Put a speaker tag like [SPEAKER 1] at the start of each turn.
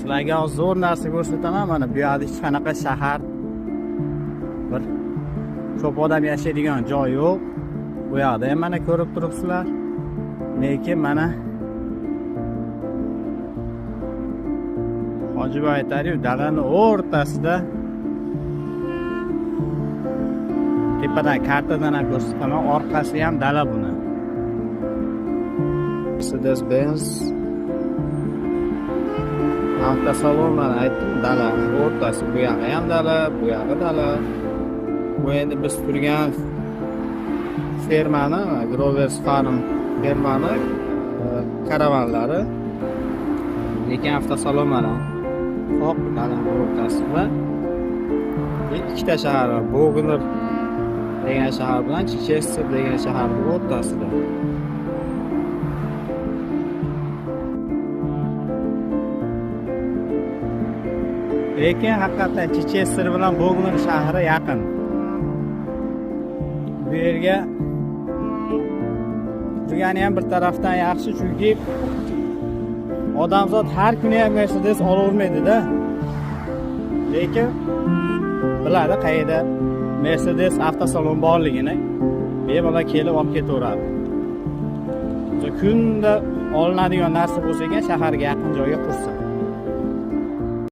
[SPEAKER 1] Sizlarga hozir zo'r narsa ko'rsataman. Mana bu yerda hech qanaqa shahar, bir ko'p odam yashaydigan joy yo'q. Bu yoqda ham mana ko'rib turibsizlar. Lekin mana Hojiboy aytadi-yu, dalani o'rtasida tepadan kartadan ham ko'rsataman, orqasi ham dala buni. Mercedes-Benz avtosalon, mana aytdim, dala o'rtasi, bu yog'i ham dala, bu yog'i dala. Bu endi biz turgan fermani, Grovers Farm fermani karavanlari. Lekin avtosalon mana qoq dalani o'rtasida. Ikkita shahar bor, Bogner degan shahar bilan Chichester degan shaharning o'rtasida. Lekin haqiqatan Chichester bilan Bogner shahri yaqin. Bu yerga turgani ham bir tarafdan yaxshi, chunki odamzod har kuni ham Mercedes olavermaydi-da. Lekin biladi qayerda Mercedes avtosalon borligini, bemalol kelib olib ketaveradi. Kunda olinadigan narsa bo'lsa ekan, shaharga yaqin joyga qursa.